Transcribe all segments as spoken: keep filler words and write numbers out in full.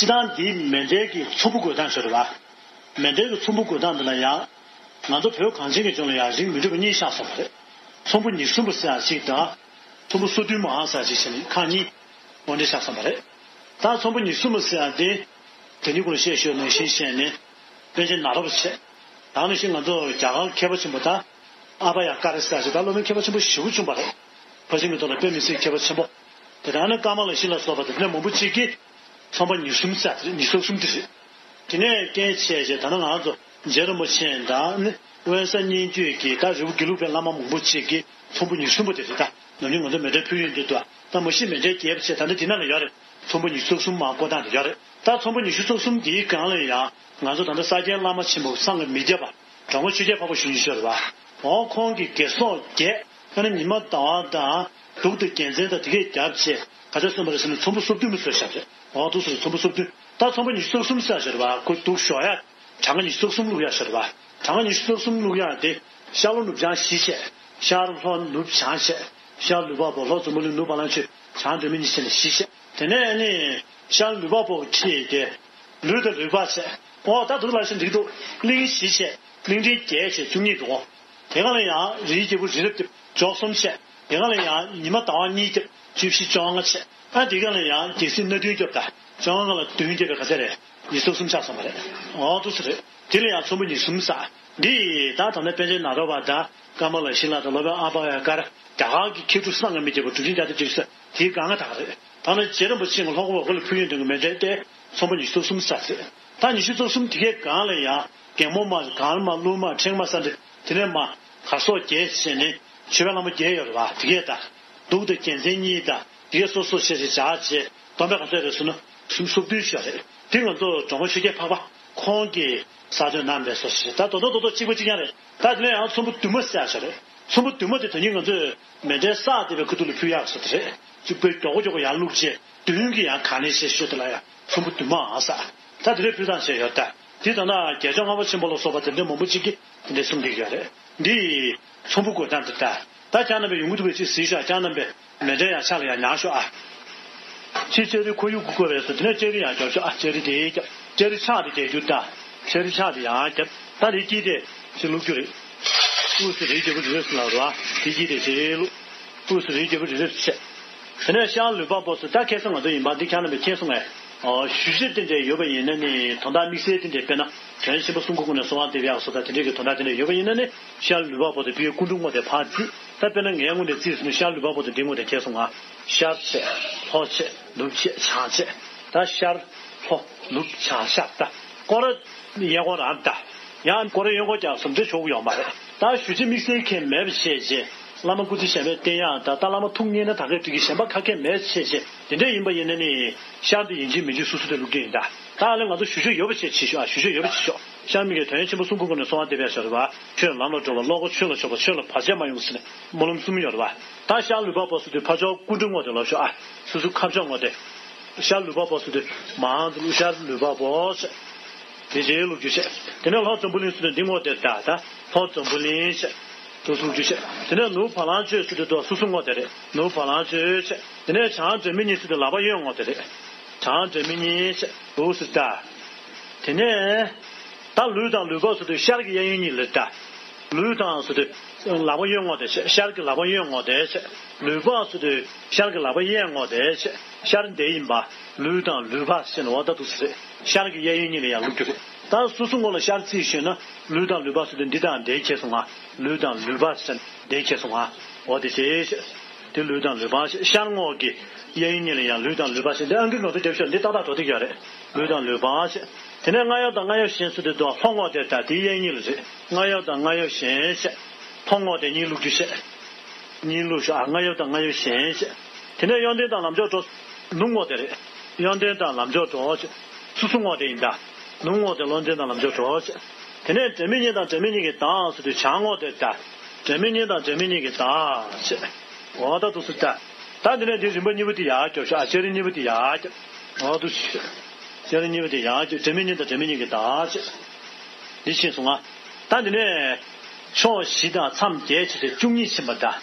སྤྱིར་བཏང་འདིའི་མཎྜལ་གྱི་ཚོམ་བུ་བགོད་སྟངས་ཤོད་རེད་བ། མཎྜལ་གྱི་ཚོམ་བུ་བགོད་སྟངས་འདི་ལ་ཡང་། ང་ཚོ་བོད་གངས་ཅན་གྱི་ལྗོངས་ལ་ཡང་རིགས་མི་འདྲ་བ་གཉིས་ཆགས་སོང་བ་རེད། ཚོམ་བུ་ཉི་ཤུ་གསུམ་པ་ཟེར་ཡག་གཅིག་དང་། ཚོམ་བུ་སོ་བདུན་མ་ཟེར་ཡག་གཅིག་བྱས་ནས་ཁག་གཉིས་དབང་འདྲེན་ཆགས་སོང་བ་རེད། ད་ཚོམ་བུ་ཉི་ཤུ་གསུམ་པ་ཟེར་ཡག་དེ། དེ་ནི་གོང་བཤད་ཞོར་ནང་བཞིན་བཤད་ནས། པཎ་ཆེན་ནཱ་རོ་པ་བྱས། ད་ནང་བཞིན་ང་ཚོ་རྒྱ་གར་མཁས་པ་ཆེན་པོ་ད། ཨ་བྷ་ཡ་ཀ་ར་ཟེར་ཡག་ཅིག་ད་སློབ་དཔོན་མཁས་པ་ཆེན་པོ་ཞེ་པོ་བྱུང་བ་རེད། ཕར་ཕྱིན་གྱི་ཐོག་ལ་དཔེ་མི་སྲིད་མཁས་པ་ཆེན་པོ། དེ་དང་ནི་ཀ་མ་ལ་ཤཱི་ལ་སོགས་པ་དེ་འདྲ་མང་པོ་ཅིག་གིས། ཚོམ་བུ་ཉི་ཤུ་གསུམ་ཟེར་ཡག་དེ་རེད། ཉི་ཤུ་གསུམ་དེ་རེད། དེ་ནས་རྐྱེན་བྱས་རྗེས་ད་ནི་ང་ཚོ་རྗེ་རིན་པོ་ཆེ་དང་ནི་དབེན་ས་སྙན་བརྒྱུད་ཀྱི་ད་རི་བོ་དགེ་ལུགས་པའི་བླ་མ་མང་པོ་ཅིག་གིས་ཚོམ་བུ་ཉི་ཤུ་གསུམ་པ་དེ་རེད་ད། ནམ་རྒྱུན་ང་ཚོ་མཎྜལ་ཕུལ་ཡོང་དུས་དུ་ད་མ་གཞི་མཎྜལ་རྒྱས་པ་བྱས། ད་ནི་དེ་ནང་ལ་ཡོད་རེད། ཚོམ་བུ་ཉི་ཤུ་རྩ་གསུམ་མར་བཀོད་སྟངས་དེ་ཡོད་རེད། ད་ཚོམ་བུ་ཉི་ཤུ་རྩ་གསུམ་དེའི་སྒང་ལ་ཡང་ང་ཚོ་ད་ལྟ་ས་སྐྱའི་བླ་མ་ཆེན་པོ་བསམ་གྱིས་མི་ཁྱབ་པ། འགྲོ་མགོན་ཆོས་རྒྱལ་འཕགས་པ་ཞུ་ཉན་ཤོར་བ། འོ་ཁོང་གིས་དགེ་སོགས་བརྒྱད། ཨ་ནི་ཉི་མ་ཟླ་བ་དང་། གདུགས་དང་རྒྱལ་མཚན་དང་དེ་གས་བརྒྱབ་བྱས་ག་ཚོད་སོང་བ་རེད་ཟེར་ན་ཚོམ་བུ་སོ་བདུན་མ་བཟོས་བཞག་རེད། འོ་འདུག་ཟེར་ཚོམ་བུ་སོ་བདུན། ད་ཚོམ་བུ་ཉི་ཤུ་རྩ་གསུམ་ཟེར་ཡག་ཤོར་བ་ཁོ་འདུག་ཞོག་ཡ། གྲངས་ཀ་ཉི་ཤུ་རྩ་གསུམ་བླུག་ཡག་ཤོར་བ། གྲངས་ཀ་ཉི་ཤུ་རྩ་གསུམ་བླུག་ཡག་དེ། ཤར་ལྷོ་ནུབ་བྱང་བཞི་བྱས། ཤར་ལྷོ་ནུབ་བྱང་བྱས། ཤར་ལུས་འཕགས་པོ། ལྷོ་འཛམ་བུ་གླིང་ནུབ་བ་ལང་སྤྱོད། བྱང་སྒྲོན་མེ་གཉིས་བྱས་ནས་བཞི་བྱས། དེ་ནས་ནི། ཤར་ལུས་འཕགས་པོ་ཁྲིད་དེ། ལུས་དང་ལུས་འཕགས་བྱས། ཨོ་ད་འདུག་ལ་ཤི་འགྲིག་འདུག་གླིང་བཞི་བྱས། གླིང་ཕྲན་བརྒྱད་བྱས་བཅུ་གཉིས་འདུག་དེ་ག་ལ་ཡང་རིའི་རྒྱལ་པོ་རི་རབ་བརྒྱབ་བཅུ་གསུམ་བྱས། དེ་ག་ལ་ཡང་ཉི་མ་ཟླ་བ་གཉིས་བརྒྱབ་བཅུ་བཞི་བཅོ་ལྔ་བྱས། ཨ་དེ་ག་ལ་ཡང་རྒྱལ་སྲིད་སྣ་བདུན་བརྒྱབ་ད་བཅོ་ལྔ་ལ་བདུན་བརྒྱབ་པའི་ག་ཚད་རེད། ཉི་ཤུ་རྩ་གསུམ་ཆགས་སོང་བ་རེད། ཨོ་འདུག་ཟེར་རེད། དེ་ལ་ཡང་ཚོམ་བུ་ཉི་ཤུ་གསུམ་ཟེར། འདི་ད་ད་ནི་པཎ་ཆེན་ནཱ་རོ་པ་དང་ཀ་མ་ལ་ཤཱི་ལ་དང་སློབ་དཔོན་ཨ་བྷ་ཡ་ཀ་ར། རྒྱ་གར་གྱི་མཁས་གྲུབ་བསམ་གྱིས་མི་ཁྱབ་པ་གྲུབ་ཆེན་བརྒྱ་རྩ་བརྒྱད་ཅུ་ཟེར་དེའི་སྒང་ག་ད་ག་རེད། ད་ནི་རྗེ་རིན་པོ་ཆེ་གི་ལྷོ་ཁ་བ་གུ་ལ་ཕུལ་ཡོང་དོན་གྱི་མཎྜལ་དེ་ཚོམ་བུ་ཉི་ཤུ་རྩ་གསུམ་ཟེར་རེད། ད་ཉི་ཤུ་རྩ་གསུམ་དེ་གའི་སྒང་ལ་ཡང་རྒན་མོ་མ། གར་མ། ཀླུ་མ། ཕྲེང་མ་ཟེར་འདི། དེ་ནས་མ། གར་སོགས་བརྒྱད་བྱས་ནས་མཆོད་པའི་ལྷ་མོ་བརྒྱད་ཡོད་རེད་བ། དེ་གས་ད། གདུགས་དང་རྒྱལ་མཚན་གཉིས་དང་དེ་གས་སོ་སོ་བྱས་བྱས་སྦྱར་བྱས་བསྡོམས་པས་ག་ཚོད་རེད་ཟེར་ན་སུམ་སོ་བདུན་ཞིག་རེད། དེ་ང་ཚོ་འགྲོ་མགོན་ཆོས་རྒྱལ་འཕགས་པ་ཁོང་གིས་གསར་གཏོད་གནང་པའི་སོ་ཞིག་རེད། ད་དོ་དོ་དོ་དོ་གཅིག་པ་གཅིག་རྐྱང་རེད། ད་དེ་ནས་ཡང་ཚོམ་བུ་བདུན་མ་ཟེར་ཡག་ཞིག་རེད། ཚོམ་བུ་བདུན་མ་དེ་ད་ནི་ང་ཚོས་མཎྜལ་བསགས་བསྡད་པའི་ཁ་ཐུག་ལ་ཕུལ་ཡག་ཟེར་དེ་རེད། གཅིག་པོས་མགྱོགས་པོ་མགྱོགས་པོ་ཡར་བླུགས་བྱས་བདུན་གྱིས་ཡང་གང་ནས་བྱས་ཤོད་དེ་ལ་ཡང་ཚོམ་བུ་བདུན་མའང་ཟེར། ད་དེ་འདྲའི་ཕུལ་སྟངས་བྱས་ཡོད་ད། དེ་ད་ལྟ་རྒྱལ་མཆོག་ལྔ་པ་ཆེན་པོ་ལ་སོགས་པ་དེ་འདྲ་མང་པོ་ཅིག་གིས་དེ་འདྲ་གསུང་གི་ཡོད་རེད། འདི་ཚོམ་བུ་བགོད་སྟངས་དེ་ད། ད་ཁྱེད་རྣམ་པས་ཡོང་གི་འདུག་པས་ཅིག་གཟིགས་ཤོག་ཁྱེད་རྣམ་པས་མཎྜལ་ཡང་ཕྱག་ལ་ཡང་ཉར་ཤོག་ཨ། ཕྱི་ལྕགས་རི་ཁོར་ཡུག་བསྐོར་བའི་སོ། དེ་ནས་ལྕགས་རི་ཡང་རྒྱབ་ཤོག་ཨ། ལྕགས་རི་དེ་རྒྱབ། ལྕགས་རི་ཕྱག་དེ་རྒྱག་རྒྱུ་ད། ལྕགས་རི་ཕྱག་དེ་ཡང་རྒྱབ། ད་རི་དཀྱིལ་དེ་ཅིག་བླུག་རྒྱུ་རེད། དབུས་སུ་རིའི་རྒྱལ་པོ་རི་རབ་ཟེར་ལབ་རེད་བ། དེ་དཀྱིལ་དེ་ཅིག་བླུག། དབུས་སུ་རིའི་རྒྱལ་པོ་རི་རབ་བྱས། དེ་ནས་ཤར་ལུས་འཕགས་པོ་སུ། ད་ཁ་སང་ང་ཚོ་ཡིན་པ་འདི་ཁྱེད་རྣམ་པས་མཁྱེན་སོང་ངས། ཨོ་ཞུ་ཆེ་དེ་འདྲ་ཡོད་པ་ཡིན་ན་ནི་དོན་དག་དམིགས་བསལ་དེ་འདྲ་དཔེར་ན་དོན་ཆེན་པོ་གསུང་གི་སྒོ་ནས་གསོལ་བ་འདེབས་ཡག་སོགས་དང་དེ་འདྲ་གི་དོན་དག་དེ་འདྲ་ཡོད་པ་ཡིན་ན་ནི་ཤར་ལུས་འཕགས་པོ་དང་བི་ཡི་སྐུ་འབྲུག་སྔོ་དེ་ཕར་བརྩིས། ད་དཔེར་ན་ངའི་ངོས་ནས་བརྩིས་ཟིན་ན་ཤར་ལུས་འཕགས་པོ་དང་འདི་སྔོ་དེ་མཁྱེན་སོང་ང་། ཤར་བྱས། ལྷོ་བྱས། ནུབ་བྱས། བྱང་བྱས། ད་ཤར། ལྷོ། ནུབ། བྱང་། ཤར་ད། སྐོར་ར་གཡས་སྐོར་རང་ད། ཡང་སྐོར་ར་གཡོན་སྐོར་རྒྱག་སོང་འདྲ་ཆོག་གི་ཡོད་མ་རེད། ད་ཞུ་ཆེ་དམིགས་བསལ་གང་མེད་པ་བྱས་རྗེས་བླ་མ་སྐུ་ཚེ་ཞབས་པད་བརྟན་ཡག་ད། ད་བླ་མ་ཐུགས་མཉེས་ན་ད་གས་འགྲིག་གི། གཞན་པ་ཁ་སྐད་མེད་བྱས་རྗེས་དེ་འདྲ་ཡིན་པ་ཡིན་ན་ནི་ཤར་འདི་ཡིན་གཅིག་མིན་གཅིག་སོ་སོ་དེ་བླུག་རྒྱུ་ཡིན་ད། ད་ཨ་ལས་ང་ཚོ་ཞུ་ཆེ་ཡོད་པ་བྱས་བྱེད་ཤོག་ཨ། ཞུ་ཆེ་ཡོད་པ་བྱེད་ཤོག་ཤར་མི་གི་དོན་ཆེན་པོ་གསུང་གི་སྒོ་ནས་གསོལ་བ་འདེབས་ཡག་ཞོར་བ། ཆོས་ལམ་ལ་འགྲོ་བ། བློ་ཁོག་ཆོས་ལ་ཕྱོགས་པ། ཆོས་ལ་བར་ཆད་མ་ཡོང་ཟེར་ནས་སྨོན་ལམ་གསུམ་ཡོད་རེད་བ། ད་ཤར་ལུས་འཕགས་པོ་སུ་དེ་ཕར་ཕྱོགས་སྐུ་འབྲུག་སྔོ་དེ་ལོག་ཤོག་ཨ། སོ་སོ་ཁ་ཕྱོགས་སྔོ་དེ། ཤར་ལུས་འཕགས་པོ་སུ་དེ་མང་དུ་ཤར་ལུས་འཕགས་པོ་ཟེར། དེ་རྗེས་ལུག་རྒྱུ་བྱས། དེ་ནས་ལྷོ་འཛམ་བུ་གླིང་སུ་དེ་འདི་སྔོ་དེ་ད། ད་ལྷོ་འཛམ་བུ་གླིང་ཟེར། དུ་སུ་ལུག་རྒྱུ་བྱས། དེ་ནས་ནུབ་བ་ལང་སྤྱོད་སུ་དེ་དོ་སོ་སོ་སྔོ་དེ་རེད། ནུབ་བ་ལང་སྤྱོད་ཟེར། དེ་ནས་བྱང་སྒྲོན་མེ་གཉིས་སུ་དེ་ལག་པ་གཡས་སྔོ་དེ་རེད། བྱང་སྒྲོན་མེ་གཉིས་ཟེར། དུ་སུ་ད། དེ་ནས། ད་ལུས་དང་ལུས་འཕགས་སུ་དེ་ཤར་གྱི་གཡས་གཡོན་གཉིས་ལ་ད། ལུས་དང་སུ་དེ་ལག་པ་གཡོན་སྔོ་དེ་བྱས། ཤར་གྱི་ལག་པ་གཡོན་སྔོ་དེ་བྱས། ལུས་འཕགས་སུ་དེ་ཤར་གྱི་ལག་པ་གཡས་སྔོ་དེ་བྱས། ཤར་འདི་ཡིན་པ། ལུས་དང་ལུས་འཕགས་ཟེར་ནས་འོ་ད་འདུག་སེ་རེད། ཤར་གྱི་གཡས་གཡོན་གཉིས་ལ་ཡང་བླུག་རྒྱུ་རེད། ད་སོ་སོ་སྔོ་ལ་ཤར་རྩིས་ཞུས་ན་ལུས་དང་ལུས་འཕགས་སུ་དེ་འདི་དང་འདི་ཁེལ་སོང་ང་། ལུས་དང་ལུས་འཕགས་ཟེར་འདི་ཁེལ་སོང་ང་། འོ་དེ་བྱས། དེ་ལུས་དང་ལུས་འཕགས་ཤར་སྔོ་གི་གཡས་གཡོན་གཉིས་ལ་ཡང་ལུས་དང་ལུས་འཕགས་ཤར་འདི་ཨང་ཀི་ང་ཚོ་རྒྱབ་ཤོག་འདི་ཏག་ཏག་འགྲོ་བསྡད་ཀྱི་ཡོད་རེད། ལུས་དང་ལུས་འཕགས་ཤར། དེ་ནས་རྔ་ཡབ་དང་རྔ་ཡབ་གཞན་སུ་དེ་དོ་ལྷོ་སྔོ་དེ་ད་དེའི་གཡས་གཉིས་ལ་རེད། རྔ་ཡབ་དང་རྔ་ཡབ་གཞན་ཤར། ལྷོ་སྔོ་དེ་གཉིས་བླུག་རྒྱུ་བྱས། གཉིས་བླུག་ཤོག་ཨ། རྔ་ཡབ་དང་རྔ་ཡབ་གཞན་ཤར། དེ་ནས་གཡོན་ལྡན་དང་ལམ་མཆོག་གྲོགས། ནུབ་སྔོ་དེ་རེད། གཡོན་ལྡན་དང་ལམ་མཆོག་གྲོགས་བྱས། སོ་སོ་སྔོ་དེ་ཡིན་ད། ནུབ་སྔོ་དེ་ལོག་ལྡན་དང་ལམ་མཆོག་གྲོགས་བྱས། དེ་ནས་སྒྲོན་མེ་གཉིས་དང་སྒྲོན་མེ་གཉིས་ཀྱི་བདག་སུ་དེ་བྱང་སྔོ་དེ་ད། སྒྲོན་མེ་གཉིས་དང་སྒྲོན་མེ་གཉིས་ཀྱི་བདག་བྱས། འོ་ད་འདུག་སེ་ད། ད་འདི་ནས་འདི་རིམ་པ་གཉིས་པ་དེ་ཡར་རྒྱོབ་ཤོག་ཨ། ལྕགས་རི་གཉིས་པ་དེ་ཡར་རྒྱོབ། འོ་འདུག་སེ། ལྕགས་རི་གཉིས་པ་དེ་ཡར་རྒྱོབ། སྒྲོན་མེ་གཉིས་དང་སྒྲོན་མེ་གཉིས་ཀྱི་བདག་བྱས། འདི་ཕྱིན་སོང་ང་། ད་འདི་ནས་ཕྱོགས་བཞི་དང་མཚམས་བརྒྱད་བྱས་ཏེ་བཅུ་གཉིས་ཕྱིན་པ་ད།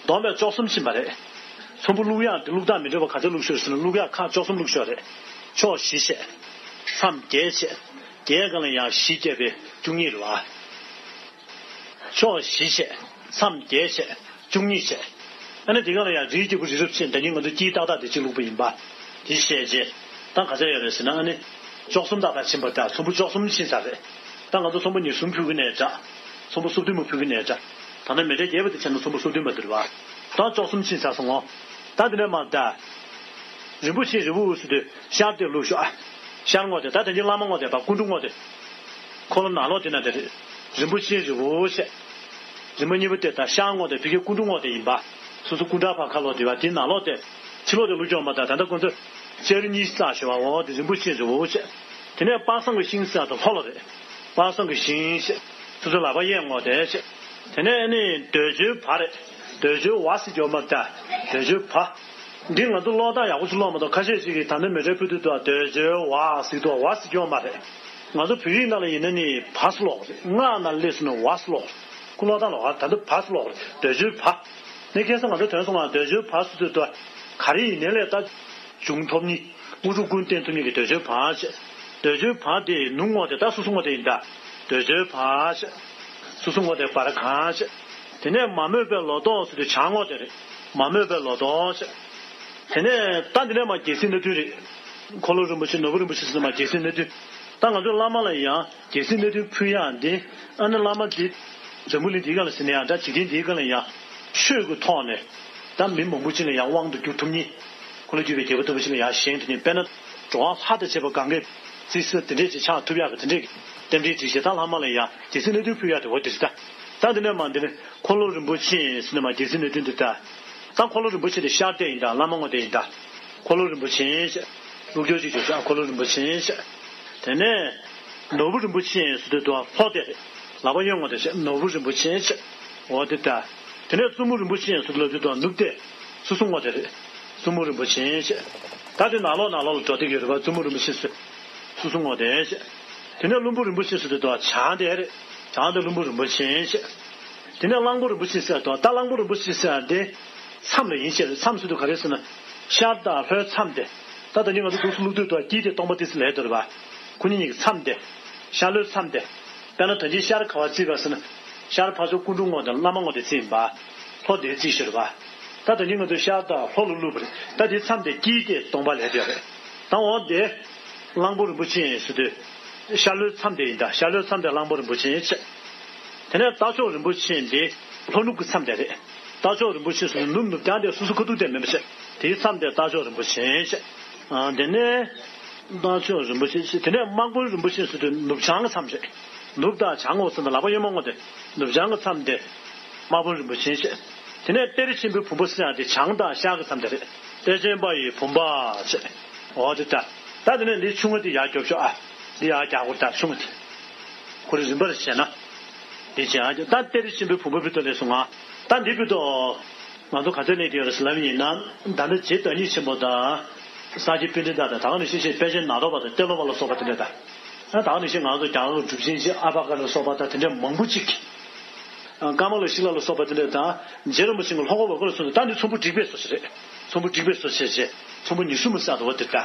བསྡོམས་པས་བཅུ་གསུམ་ཕྱིན་པ་རེད། ཚོམ་བུ་བླུག་ཡག་འདི་བླུག་སྟངས་མི་འདྲ་བ་ག་ཚོད་བླུག་ཤོག་ཟེར་ན་བླུག་ཡག་ཁག་བཅུ་གསུམ་བླུག་ཤོག་རེད། ཕྱོགས་བཞི་བྱས། མཚམས་བརྒྱད་བྱས། བརྒྱད་སྒང་ལ་ཡང་བཞི་བརྒྱབ་པས་བཅུ་གཉིས་རེད་བ། ཕྱོགས་བཞི་བྱས། མཚམས་བརྒྱད་བྱས། བཅུ་གཉིས་བྱས། ཨ་ནི་དེ་སྒང་ལ་ཡང་རིལ་རྒྱས་པོ་རི་རབ་ཕྱིན། ད་ནི་ང་ཚོ་དཀྱིལ་ཏག་ཏག་དེ་གཅིག་བླུགས་པ་ཡིན་པ། དེ་བཤད་རྗེས། ད་ག་ཚོད་ཡོད་རེད་ཟེར་ན། ཨ་ནི་བཅུ་གསུམ་ཏག་ཏག་ཕྱིན་པ། ད་ཚོམ་བུ་བཅུ་གསུམ་ཕྱིན་ཚར་རེད། ད་ང་ཚོ་ཚོམ་བུ་ཉི་ཤུ་ཕུལ་གི་ནའི་འདྲ། ཚོམ་བུ་སོ་བདུན་མ་ཕུལ་གི་ནའི་འདྲ། ད་ནི་མཎྜལ་རྒྱས་པ་དེ་བྱས་ན་ཚོམ་བུ་སོ་བདུན་མ་དེ་རེད་བ། ད་བཅུ་གསུམ་ཕྱིན་ཚར་སོང་ངོ་། ད་དེ་ནས་མར་ད། རིན་པོ་ཆེའི་རི་བོ་ཟེར་དུས་ཤར་དེ་བླུགས་ཤོག་ཨ། ཤར་ངོས་དེ། ད་དེ་ནི་བླ་མ་ངོས་དེ་བ། སྐུ་འབྲུ་ངོས་དེ། འཁོར་ལོ་ནང་ལོགས་དེ་ན་དེ་རེད། རིན་པོ་ཆེའི་རི་བོ་ཞེས། རིམ་པ་གཉིས་པ་དེ་ད་ཤར་ངོས་དེ་བོད་ཀྱི་སྐུ་འབྲུ་ངོས་དེ་ཡིན་པ། སོ་སོ་སྐུ་འདྲ་ཕར་ཁ་ལོགས་དེ་བ། དེའི་ནང་ལོགས་དེ། ཕྱི་ལོགས་དེ་བླུགས་ཆོག་མ། ད་ད་ལྟ་ཁོང་ཚོས་ཅེར་གཉིས་བཙགས་ཤོག་བ། འོ་དེ་རིན་པོ་ཆེའི་རི་བོ་ཞེས། དེ་ནས་དཔག་བསམ་གྱི་ཤིང་ཟེར་དེ་ལྷོ་ལ་རེད། དཔག་བསམ་གྱི་ཤིང་ཞེས། སོ་སོ་ལག་པ་གཡས་ངོས་དེ་ཞེས། དེ་ནས་ནི་འདོད་འཇོའི་བ་རེད། འདོད་འཇོའི་བ་ཟེར་གྱི་ཡོད་མ་རེད་ད། འདོད་འཇོའི་བ། འདི་ང་ཚོ་ཀློག་སྟངས་ཡག་པོ་ཞིག་ཀློག་མ་གཏོགས། ཁ་ཤས་ཤིག་གིས་ད་ནི་མཎྜལ་ཕུལ་དུས་དུ་འདོད་འཇོའི་བ་ཟེར་གྱི་འདུག་བ་ཟེར་གྱི་ཡོད་མ་རེད། ང་ཚོ་བོད་ཡིག་ནང་ལ་ཡིན་ན་ནི་བ་ཟེར་ཀློག་རེད། སྔགས་ནང་སླེབས་སོང་ན་བ་ཟེར་ཀློག་རེད། ཁོ་ཀློག་སྟངས་ལོགས་ཀ། ད་འདི་བ་ཟེར་ཀློག་རེད། འདོད་འཇོའི་བ། ནི་ཁ་སང་ང་ཚོ་དོན་སོང་ང་འདོད་འཇོའི་བ་ཟེར་དུས་དུ། ག་རེ་ཡིན་ནའི་ལས་ད། འབྱུང་ཐོབ་ནི། དངོས་གྲུབ་ཀུན་བསྟན་ཐོབ་ནི་གི་འདོད་འཇོའི་བ་ཞེས། འདོད་འཇོའི་བ་དེ་ནུབ་ངོས་དེ། ད་སོ་སོ་ངོས་དེ་ཡིན་ད། འདོད་འཇོའི་བ་ཞེས། སོ་སོ་ངོས་དེ་བར་གང་ཞེས། དེ་ནས་མ་རྨོས་པའི་ལོ་ཏོག་ཟེར་དུས་བྱང་ངོས་དེ་རེད། མ་རྨོས་པའི་ལོ་ཏོག་ཞེས། དེ་ནས་ད་འདི་ནས་མར་རྒྱལ་སྲིད་སྣ་བདུན་རེད། འཁོར་ལོ་རིན་པོ་ཆེ། ནོར་བུ་རིན་པོ་ཆེ་ཟེར་ནས་མར་རྒྱལ་སྲིད་སྣ་བདུན། ད་ང་ཚོ་བླ་མ་ལ་ཡང་རྒྱལ་སྲིད་སྣ་བདུན་ཕུལ་ཡག་འདི། ཨ་ནི་བླ་མ་འདི། འཛམ་བུ་གླིང་འདིའི་སྒང་ལ་ཟེར་ན་ཡང་འདྲ། འཇིག་རྟེན་འདིའི་སྒང་ལ་ཡང་། ཆོས་ཀྱི་ཐོག་ནས། ད་མི་མང་པོ་ཅིག་ལ་ཡང་དབང་དུ་བསྒྱུར་ཐུབ་མཁན། འཁོར་ལོས་སྒྱུར་བའི་རྒྱལ་པོ་ལྟ་བུ་ཅིག་ལ་ཡང་བཞེངས་ཐུབ་མཁན། དཔེར་ན། འགྲོ་བ་ལྷ་དང་བཅས་པ་གང་གས་རྩིས་ཟིན་དེ་འདྲས་ཅིག་ཆགས་ཐུབ་ཡག་གི་དེ་འདྲས་ཀྱི་རྟེན་འབྲེལ་སྒྲིག་བྱས། ད་བླ་མ་ལ་ཡང་རྒྱལ་སྲིད་སྣ་བདུན་ཕུལ་ཡག་དེ་འོ་དེ་རེད་ད། ད་འདི་ནས་མར་འདི་ནི་འཁོར་ལོ་རིན་པོ་ཆེ་ཟེར་ནས་མར་རྒྱལ་སྲིད་སྣ་བདུན་འདི་ད། ད་འཁོར་ལོ་རིན་པོ་ཆེ་དེ་ཤར་དེ་ཡིན་ད། བླ་མ་ངོས་དེ་ཡིན་ད། འཁོར་ལོ་རིན་པོ་ཆེ་ཞེས། བླུགས་སྦྱོར་ཅིག་བྱོས་ཤག་འཁོར་ལོ་རིན་པོ་ཆེ་ཞེས། དེ་ནས་ནོར་བུ་རིན་པོ་ཆེ་ཟེར་དུས་དུ་ལྷོ་དེ་རེད། ལག་པ་གཡོན་ངོས་དེ་ཞེས། ནོར་བུ་རིན་པོ་ཆེ་ཞེས། འོ་དེ་ད། དེ་ནས་བཙུན་མོ་རིན་པོ་ཆེ་ཟེར་དུས་ལབ་དུས་དུ་ནུབ་དེ། སོ་སོ་ངོས་དེ་རེད། བཙུན་མོ་རིན་པོ་ཆེ་ཞེས། ད་དེ་ནང་ལོགས་ནང་ལོགས་ལ་འགྲོ་བསྡད་ཀྱི་ཡོད་རེད་པ། བཙུན་མོ་རིན་པོ་ཆེ་ཟེར། སོ་སོ་ངོས་དེ་ཞེས། དེ་ནས་ལྷུན་པོ་རིན་པོ་ཆེ་ཟེར་དུས་དུ་བྱང་དེ་རེད། བྱང་དེ་ལྷུན་པོ་རིན་པོ་ཆེ་ཞེས། དེ་ནས་གླང་པོ་རིན་པོ་ཆེ་ཟེར་དུས། ད་གླང་པོ་རིན་པོ་ཆེ་ཟེར་དེ། མཚམས་ལ་ཡིན་ཞེས་རེད། མཚམས་ཟེར་དུས་ག་རེ་ཟེར་ན། ཤར་དང་ལྷོའི་མཚམས་དེ། ད་ད་ནི་ང་ཚོ་འདུག་སེ་བླུགས་དུས་དུ་དཀྱིལ་དེ་སྟོང་པ་ཏོག་ཙམ་ལས་དོར་བ། ཁོ་གཉིས་གཉིས་ཀྱི་མཚམས་དེ། ཤར་ལྷོའི་མཚམས་དེ། དཔེར་ན་ད་ཅི་ཤར་ག་པར་བརྩིས་པ་ཟེར་ན། ཤར་ཕར་ཕྱོགས་སྐུ་འབྲུ་ངོས་དང་བླ་མ་ངོས་དེ་བརྩིས་ཡིན་པ། ལྷོ་དེ་བརྩིས་ཤོར་བ། ད་ད་ནི་ང་ཚོ་ཤར་དང་ལྷོ་ལ་བླུགས་པ་རེད། ད་དེའི་མཚམས་དེ་དཀྱིལ་དེ་སྟོང་པ་ལས་དོར་རེད། ད་འོ་དེ། གླང་པོ་རིན་པོ་ཆེ་ཟེར་དུས། ཤར་ལྷོའི་མཚམས་དེ་ཡིན་ད། ཤར་ལྷོའི་མཚམས་དེ་གླང་པོ་རིན་པོ་ཆེ་ཞེས། དེ་ནས་རྟ་མཆོག་རིན་པོ་ཆེ་འདི་ལྷོ་ནུབ་ཀྱི་མཚམས་དེ་རེད། རྟ་མཆོག་རིན་པོ་ཆེ་ཟེར་ནུབ་ནུབ་བྱང་དེ་སོ་སོ་ཁ་ཐུག་དེ་མིན་པ་བྱས། དེའི་མཚམས་དེ་རྟ་མཆོག་རིན་པོ་ཆེ་ཞེས། ཨ། དེ་ནས་རྟ་མཆོག་རིན་པོ་ཆེ་ཞེས། དེ་ནས་དམག་དཔོན་རིན་པོ་ཆེ་ཟེར་དུས་ནུབ་བྱང་གི་མཚམས་རེད། ནུབ་དང་བྱང་ངོས་ཟེར་ན་ལག་པ་གཡོན་མ་ངོས་དེ། ནུབ་བྱང་གི་མཚམས་དེ་དམག་དཔོན་རིན་པོ་ཆེ་ཞེས། དེ་ནས་གཏེར་ཆེན་པོའི་བུམ་པ་ཟེར་ཡག་དེ་བྱང་དང་ཤར་གྱི་མཚམས་དེ་རེད། གཏེར་ཆེན་པ་ཡི་བུམ་པ་ཞེས། འོ་དེ་ལྟ། ད་དེ་ནས་འདི་ཆུང་ངུ་དེ་ཡར་རྒྱོབ་ཤོག་ཨ། འདི་ཡར་རྒྱག་དགོས་ད། ཆུང་ངུ་དེ། ཁོ་རང་རིམ་པར་བྱས་ན། འདི་བྱས་ཨ། ད་གཏེར་ཆེན་པོའི་བུམ་པ་ཕུད་དོ་ལས་སོང་ང་། ད་འདི་ཕུད་དོ། ང་ཚོ་ག་ཚོད་ལས་དེ་ཡོད་རེད་ཟེར་ལབ་ཡིན་ན། ད་ནི་རྗེ་བདག་ཉིད་ཆེན་པོ་དང་། ས་སྐྱ་པཎྜི་ཏ་དང་། ད་ག་ནང་བཞིན་ཞིག་དཔལ་ཆེན་ནཱ་རོ་པ་དང་ཏེ་ལོ་པ་ལ་སོགས་པ་དེ་འདྲ་དང་། ད་ག་ནང་བཞིན་ང་ཚོ་རྒྱ་གར་གྱི་གྲུབ་ཆེན་ཞིག་ཨ་པ་ཀ་ལ་སོགས་པ་དང་དེ་འདྲ་མང་པོ་ཅིག་ཀརྨ་ལ་ཤཱི་ལ་ལ་སོགས་པ་དེ་འདྲ་དང་། རྗེ་རིན་པོ་ཆེ་གི་ལྷོ་སྒོ་འོག་སྒོ་ལ་སོང་ནས། ད་འདི་ཚོམ་བུ་དྲུག་པའི་བཟོ་ཞིག་རེད། ཚོམ་བུ་དྲུག་པའི་བཟོ་བྱས་བྱས། ཚོམ་བུ་ཉི་ཤུ་མ་བསགས་འདུག་བ་དེ་ལྟ།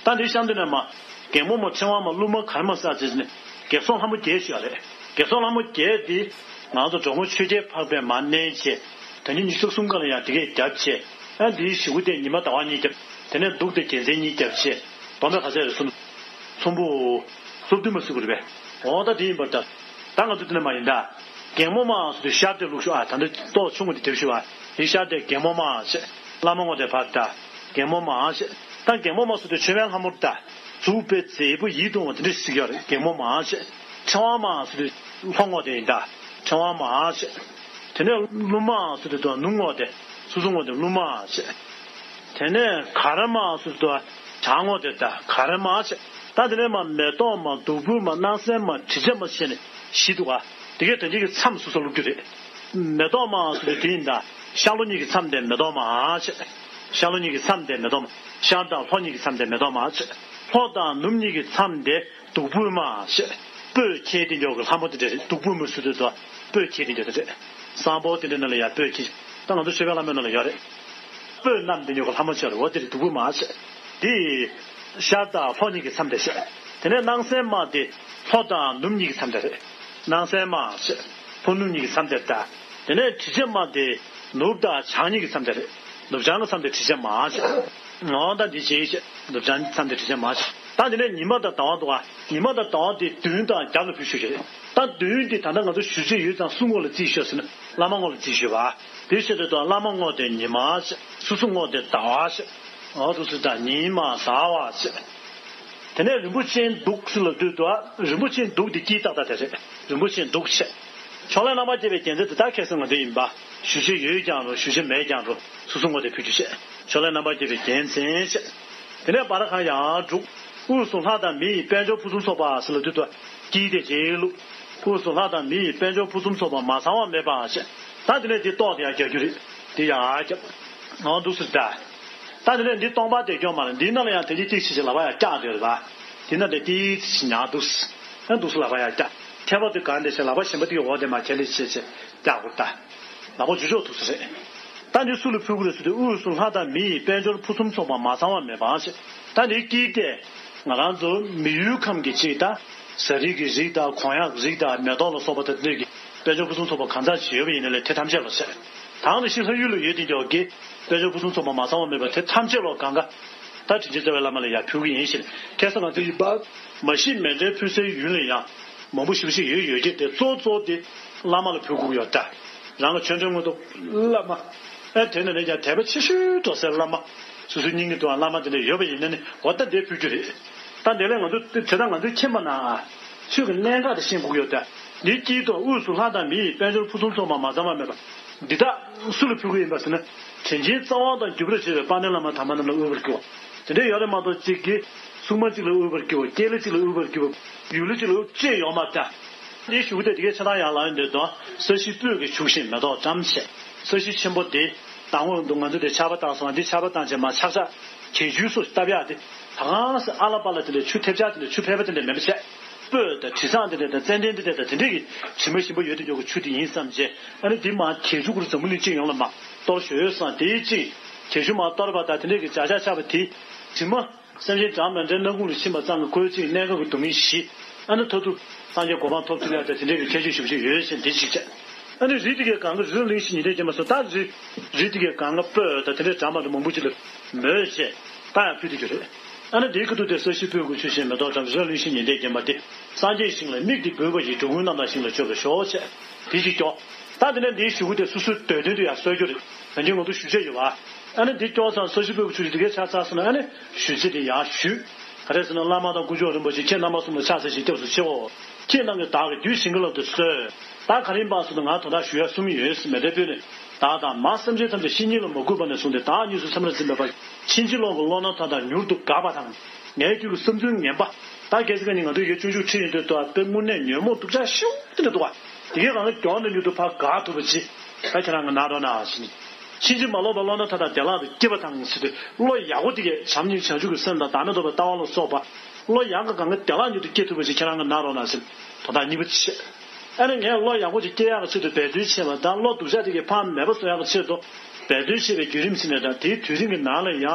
ད་འདི་གཤམ་དུ་ནས་མར། རྒན་མོ་མ། ཕྲེང་བ་མ། ཀླུ་མ། གར་མ་བསགས་བྱས་ནས། བགེགས་སོགས་ལྷ་མོ་བརྒྱད་ཞུ་ཡ་རེད། བགེགས་སོགས་ལྷ་མོ་བརྒྱད་འདི། ང་ཚོ་འགྲོ་མགོན་ཆོས་རྒྱལ་འཕགས་པས་མར་མནན་བྱས། ད་ནི་ཉི་ཤུ་རྩ་གསུམ་སྒང་ལ་ཡང་དེ་གས་བརྒྱབ་བྱས། ཨ། འདིའི་ཞེ་པོ་དེ་ཉི་མ་ཟླ་བ་གཉིས་བརྒྱབ། དེ་ནས་གདུགས་དེ་རྒྱལ་མཚན་གཉིས་བརྒྱབ་བྱས། བསྡོམས་པས་ག་ཚོད་རེད་ཟེར་ན། ཚོམ་བུ་སོ་བདུན་མ་ཟེར་དགོས་རེད་པས། འོ་ད་དེ་ཡིན་པར་ཐལ། ད་ང་ཚོ་དེ་ནས་མར་ཡིན་ད། རྒན་མོ་མ་ཟེར་དུས་ཤར་དེ་བླུགས་ཤོག་ཨ། ད་འདི་ཏོག་ཆུང་ངུ་དེ་དེབ་ཞུ་བ། དེ་ཤར་དེ་རྒན་མོ་མ་ཞེས། བླ་མ་ངོས་དེ་བར་ད། རྒན་མོ་མ་ཞེས། ད་རྒན་མོ་མ་ཟེར་དུས་མཆོད་པའི་ལྷ་མོར་ད། མཛུབ་པའི་མཛེས་པོ་ཡིད་དུ་འོང་བ་དེ་འདྲ་ཞིག་ཡོད་རེད། རྒན་མོ་མ་ཞེས། ཕྲེང་བ་མ་ཟེར་དུས་ལྷོ་ངོས་དེ་ཡིན་ད། ཕྲེང་བ་མ་ཞེས། དེ་ནས་ཀླུ་མ་ཟེར་དུས་ད་ནུབ་ངོས་དེ། སོ་སོ་ངོས་དེ་ཀླུ་མ་ཞེས། དེ་ནས་གར་མ་ཟེར་དུས་བྱང་ངོས་དེ་ད་གར་མ་ཞེས། ད་དེ་ནས་མར་མེ་ཏོག་མ། བདུག་སྤོས་མ། སྣང་གསལ་མ། དྲི་ཆབ་མ་བྱས་ནས་བཞི་འདུག་ག་དེ་གས་དོན་གཅིག་གི་མཚམས་སོ་སོ་བླུག་རྒྱུ་རེད། མེ་ཏོག་མ་ཟེར་དུས་དེ་ཡིན་ད། ཤར་ལྷོ་གཉིས་ཀྱི་མཚམས་དེ་མེ་ཏོག་མ་ཞེས། ཤར་ལྷོ་གཉིས་ཀྱི་མཚམས་དེ་མེ་ཏོག་མ། ཤར་དང་ལྷོ་གཉིས་ཀྱི་མཚམས་དེ་མེ་ཏོག་མ་ཞེས། ལྷོ་དང་ནུབ་གཉིས་ཀྱི་མཚམས་དེ། བདུག་སྤོས་མ་ཞེས། སྤོས་ཁྱེར་དེ་འཇོག་གི་ལྷ་མོ་དེ་འདྲ་རེད། བདུག་སྤོས་མ་ཟེར་དུས་ད་སྤོས་ཁྱེར་དེ་འཇོག་དེ་རེད། བསང་ཕོར་དེ་འདྲ་ནང་ལ་ཡང་སྤོས་ཁྱེར། ད་ང་ཚོ་མཆོད་པའི་ལྷ་མོའི་ནང་ལ་ཡོད་རེད། སྤོས་བསྣམས་དེ་འཇོག་གི་ལྷ་མོ་ཆེ་རེད། འོ་དེ་རེད། བདུག་སྤོས་མ་ཞེས། དེ་ ཤར་དང་ལྷོ་གཉིས་ཀྱི་མཚམས་དེ་བཤད། དེ་ནས་སྣང་གསལ་མ་དེ་ལྷོ་དང་ནུབ་གཉིས་ཀྱི་མཚམས་དེ་རེད། སྣང་གསལ་མ་བཤད། ལྷོ་ནུབ་གཉིས་ཀྱི་མཚམས་དེ་ལྟ། དེ་ནས་དྲི་ཆབ་མ་དེ་ནུབ་དང་བྱང་གཉིས་ཀྱི་མཚམས་དེ་རེད། ནུབ་བྱང་གི་མཚམས་དེ་དྲི་ཆབ་མ་བཤད། འོ་ད་འདི་བྱེད་བཤད། ནུབ་བྱང་མཚམས་དེ་དྲི་ཆབ་མ་བཤད། ད་དེ་ནས་ཉི་མ་དང་ཟླ་བ་འདུག་ག་ཉི་མ་དང་ཟླ་བ་དེ་མདུན་དང་རྒྱབ་ལ་ཕུལ་ཞུ་གི་རེད། ད་མདུན་དེ་ད་ལྟ་ང་ཚོ་ཞུ་བྱེད་ཡོད་ཙང་སུ་ངོ་ལ་རྩིས་ཞུ་ཟེར་ན་བླ་མ་ངོ་ལ་རྩིས་ཞུ་བ། དེ་བཤད་དུས་ད་བླ་མ་ངོ་དེ་ཉི་མ་བཤད། སོ་སོ་ངོ་དེ་ཟླ་བ་བཤད། འོ་དུ་སུ་དང་ཉི་མ་ཟླ་བ་བཤད། དེ་ནས་རིན་པོ་ཆེའི་གདུགས་སུ་ལ་འདུས་དུ་རིན་པོ་ཆེའི་གདུགས་དེ་དཀྱིལ་ཏག་ཏག་དེ་རེད། རིན་པོ་ཆེའི་གདུགས་བཤད། ཕྱོགས་ལས་རྣམ་པར་རྒྱལ་བའི་རྒྱལ་མཚན་དེ་དག་ཁ་སང་ང་ཚོ་ཡིན་པ། ཞུ་བྱེད་ཡོད་ཀྱང་རུང་ཞུ་བྱེད་མེད་ཀྱང་རུང་སོ་སོ་ངོ་དེ་ཕུལ་རྒྱུ་བཤད། ཕྱོགས་ལས་རྣམ་པར་རྒྱལ་བའི་རྒྱལ་མཚན་བཤད། དེ་ནས་བར་ཁང་ཡང་དྲུག་དབུས་སུ་ལྷ་དང་མི་ཡི་དཔལ་འབྱོར་ཕུན་སུམ་ཚོགས་པ་ཟེར་ལ་འདུས་དུ་དཀྱིལ་དེ་རྗེས་ལུགས། དབུས་སུ་ལྷ་དང་མི་ཡི་དཔལ་འབྱོར་ཕུན་སུམ་ཚོགས་པ་མ་ཚང་བ་མེད་པ་བཤད། ད་དེ་ནས་འདི་ཏོག་དེ་ཡང་རྒྱག་རྒྱུ་རེད། འདི་ཡང་རྒྱབ། ནང་འདུག་སུ་ད། ད་དེ་ནས་འདི་སྟོང་པ་དེ་སྐྱོ་མ་རེད། འདིའི་ནང་ལ་ཡང་དེ་རྗེས་ཏིག་ཞིག་ཞིག་ལག་པ་ཡང་བཀྱག་བསྡད་རེད་པ། དེ་ན་དེ་ཏིག་ཞིག་ཉག་འདུག་སུ། ཨ་འདུག་སུ་ལག་པ་ཡང་བཀྱག་མཁས་པ་དེ་གང་དེ་ཞིག་ལག་པ་གཞན་པ་དེ་གི་འོག་དེ་མ་ཁྱེར་ལེ་ཞེས་བྱས་བཀྱག་དགོས་ད། ལག་པ་འཇུ་ཆོག་ཐུག་སུ་རེད། ད་འདི་སུ་ལ་ཕུལ་དགོས་རེད་ཟེར་དུས་དབུས་སུ་ལྷ་དང་མི་ཡི་དཔལ་འབྱོར་ཕུན་སུམ་ཚོགས་པ་མ་ཚང་བ་མེད་པ་ཞེས། ད་འདི་དཀྱིལ་དེ། ང་རང་ཚོ་མི་ཡུལ་ཁམས་ཀྱི་ཅིག་ད། ཟ་རིགས་ཀྱི་རིགས་དང་གོང་ཡག་རིགས་དང་མེ་ཏོག་ལ་སོགས་པ་དང་འདི་གི་དཔལ་འབྱོར་ཕུན་སུམ་ཚོགས་པ་གང་ཙམ་ཞིག་ཡོད་པ་ཡིན་ན་ལས་དེ་ཐམས་ཅད་ལ་ཟེར། དང་ནི་ཤི་ལྷ་ཡུལ་ལ་ཡོད་དེ་འགྱོག་གི་དཔལ་འབྱོར་ཕུན་སུམ་ཚོགས་པ་མ་ཚང་བ་མེད་པ་དེ་ཐམས་ཅད་ལ་གང་ག་ད་དྲིན་ཅན་རྩ་བའི་བླ་མ་ལ་ཡང་ཕུལ་གི་ཡིན་ཞེས་ཁ་སང་ང་ཚོ་ཡི་བ་མ་གཞི་མཎྜལ་ཕུལ་སའི་ཡུལ་ལ་ཡང་མང་པོ་ཞེ་པོ་ཞིག་ཡོད་ཡོད་ཀྱི་དེ་གཙོ་གཙོ་དེ་བླ་མ་ལ་ཕུལ་དགོས་ཡོད་ད། རང་གི་ཆོས་འབྲེལ་དངོས་ཐོབ་བླ་མ། ཨེ་དེ་ནས་ནས་ཀྱང་དད་པ་ཆེ་ཤོས་འགྲོ་སའི་བླ་མ། སོ་སོའི་སྙིང་གི་དུའང་བླ་མ་དེ་འདྲ་ཡོད་པ་ཡིན་ན་ནི་འོ་ད་དེ་ཕུལ་རྒྱུ་རེད། ད་དེ་ལས་ང་ཚོ་དེ་དག་ང་ཚོས་མཁྱེན་པ་ན། ཆོས་ཀྱི་གནད་འགག་དེ་ཤེས་དགོས་ཡོད་དེ། འདི་དཀྱིལ་དུ་དབུས་སུ་ལྷ་དང་མི་ཡི་དཔལ་འབྱོར་ཕུན་སུམ་ཚོགས་པ་མ་ཚང་བ་མེད་པ། འདི་དག་སུ་ལ་ཕུལ་གྱི་ཡིན་པ་ཟེར་ན། དྲིན་ཅན་རྩ་བ་དང་བརྒྱུད་པར་བྱེད་པའི་དཔལ་ལྡན་བླ་མ་དམ་པ་རྣམས་ལ་དབུལ་བར་བསྐུལ་བ། དེ་འདྲ་ཡོད་རེད་མ་གཏོགས་གཅིག་གིས། སྲུང་མ་གཅིག་ལ་དབུལ་བར་བསྐུལ་བ། སྐྱེས་ལ་གཅིག་ལ་དབུལ་བར་བསྐུལ་བ། ཡུལ་ལ་གཅིག་ལ་དབུལ་ཅེས་ཡོད་མ་རེད། འདིའི་གཞུག་གུ་དེ་དེ་གའི་ཆ་ཚང་ཡང་ལ་ཡོད་འདོད་དོ། ས་གཞི་སྤོས་ཀྱིས་བྱུགས་ཤིང་མེ་ཏོག་བཀྲམ་བྱས། ས་གཞི་ཆེན་པོ་དེ། དང་པོ་འདུག་ང་ཚོ་དེ་ཆར་པ་བཏང་སོང་། འདི་ཆར་པ་བཏང་བྱས་མ་ཆག་ཆག་གྱེས་ཆུ་སོགས་བཏབ་ཡག་དེ། ད་གང་སེ་ཨ་ལ་པ་ལ་དེ་འདྲ་ཆུ་ཐེབས་ཆག་དེ་འདྲ་ཆུ་ཕལ་པ་དེ་འདྲ་མེད་པ་བྱས། སྤོས་དང་དྲི་བཟང་དེ་འདྲ་དང་ཙན་དན་དེ་འདྲ་དང་དེ་འདྲས་ཀྱི་དྲི་མ་ཞིམ་པོ་ཡོད་དེ་འཇོག་གི་ཆུ་དེ་ཡིན་བསམ་བྱས། ཨ་ནི་དེ་མ་གྱེས་ཆུ་གུ་རུ་འཛམ་བུ་གླིང་སྤྱི་ཡོངས་ལ་མ་གཏོར་ཞོལ་སང་དེའི་གཅིག་གྱེས་ཆུ་མ་གཏོར་བ་དང་དེ་འདྲས་ཀྱི་བྱ་བྱ་ཆག་པ་དེ་དྲི་མ། སེམས་ཅན་གྲངས་མེད་མཐའི་སྣ་ཁུང་ལ་ཕྱིན་པ་ཙམ་གྱིས་ཁོའི་གཅིག་གནས་སྐབས་ཀྱི་སྡུག་བསྔལ་ཞི། ཨ་ནི་མཐར་ཐུག་སངས་རྒྱས་གོ་འཕང་ཐོབ་ཐུབ་ཡག་དེ་དེ་འདྲའི་གི་ཁྱད་ཆོས་ཞེ་པོ་ཅིག་ཡོད་ཅེས་འདི་གཅིག་བྱས། ཨ་ནི་རི་དེ་གའི་སྒང་ག་རི་ལ་གླིང་བཞི་ཉི་ཟླས་བརྒྱན་པ་སོགས་ད་རི། རི་དེ་གའི་སྒང་ག་སྤོས་དང་དེ་འདྲའི་གྲངས་མ་དང་མང་པོ་ཅིག་ལ་མོས་བྱས་ད་ཡང་ཕུལ་དེ་རྒྱུ་རེད། ཨ་ནི་དེའི་ཁ་ཐུག་དེ་ས་གཞི་སྤོས་ཀྱིས་བྱུགས་ཤིང་མེ་ཏོག་བཀྲམ། རི་ལ་གླིང་བཞི་ཉི་ཟླས་བརྒྱན་པ་དེ། སངས་རྒྱས་ཞིང་ལ་དམིགས་ཏེ་འབུལ་བ་ཡི། འགྲོ་ཀུན་རྣམ་དག་ཞིང་ལ་སྤྱོད་པར་ཤོག་ཅེས། དེ་གཅིག་སྐྱོར། ད་དེ་ནས་འདིའི་གཞུག་གུ་དེ་སོ་སོའི་འདོད་དོན་དུ་ཡང་གསོལ་རྒྱུ་རེད། ད་གིན་ང་ཚོ་ཞུ་བྱེད་ཡོད་པ། ཨ་ནི་འདི་སྐྱོར་ཙང་ས་གཞི་སྤོས་ཀྱིས་བྱུགས་ཤིང་དེ་གའི་ཆ་ཚང་སོང་ན་ཨ་ནི་ཞུ་ཚིག་དེ་ཡང་ཞུས། ག་རེ་ཟེར་ན་བླ་མ་དང་དཀོན་མཆོག་རིན་པོ་ཆེ་ཁྱེད་རྣམ་པ་གསུམ་ལ་ཕྱག་འཚལ་ཞིང་སྐྱབས་སུ་མཆིའོ། ཁྱེད་རྣམས་ཀྱིས་བདག་གི་རྒྱུད་བྱིན་གྱིས་བརླབ་ཏུ་གསོལ། ད་ག་རེ་ཡིན་པ་ཟེར་ན་ང་དོན་དག་ཞུ་ཡ་གསུམ་ཡོད་ཟེར། མཎྜལ་ཕུལ་ནས་བདག་དང་མ་སེམས་ཅན་ཐམས་ཅད་བཤེས་གཉེན་ལ་མ་གུས་པ་ནས་བཟུང་སྟེ་བདག་གཉིས་སུ་སེམས་ར་འཛིན་པའི་བར། ཕྱིན་ཅི་ལོག་གི་བློ་སྣ་དག་དང་མྱུར་དུ་འགག་པ་དང་། ངའི་རྒྱུད་ཀྱི་བསམ་ཚུལ་ངན་པ། ད་སྐད་ཆ་ཁ་ནི་ང་ཚོའི་ཡུལ་སྤྱོད་འཇུག་ཁྲིད་ཡོང་དུས་ཏོ་དཔེ་དངོས་གནས་ཉོན་མོངས་སྡུག་ཅག་ཤུགས་དེ་འདྲ་འདུག་བ། དེ་གའི་སྒང་ལ་མགྱོགས་ནས་མྱུར་དུ་ཕར་འགག་ཐུབ་པ་ཅིག་ད་ཁྱེད་རང་གི་ན་རོ་ན་ཞིག་ནི། ཕྱིན་ཅི་མ་ལོག་པའི་བློ་སྣ་དག་དང་བདེ་བླག་ཏུ་སྐྱེ་བ་དང་ཟེར་དུས་བློ་ཡག་པོ་དེ་གས་བྱམས་སྙིང་བྱང་ཆུབ་ཀྱི་སེམས་དང་བདག་མེད་རྟོགས་པའི་ལྟ་བ་ལ་སོགས་པ། བློ་ཡག་གི་སྒང་ག་བདེ་བླག་མྱུར་དུ་སྐྱེ་ཐུབ་པ་ཅིག་ཁྱེད་རང་གི་ན་རོ་ན་ཟེར། དོན་དག་གཉིས་པ་ཅིག་བཤད། ཨ་ནི་ངས་བློ་ཡག་པོ་ཅིག་སྐྱེ་ཡག་གི་ཆེད་དུ་འབད་བརྩོན་བྱས་པ་དང་བློ་སྡུག་ཅག་དེ་གས་ཕར་མེད་པ་བཟོ་ཡག་གི་ཆེད་དུ་འབད་བརྩོན་བྱས་པའི་བརྒྱུད་རིམ་ཟེར་ནས་དང་དེའི་དུས་རིང་གི་ནང་ལ་ཡང་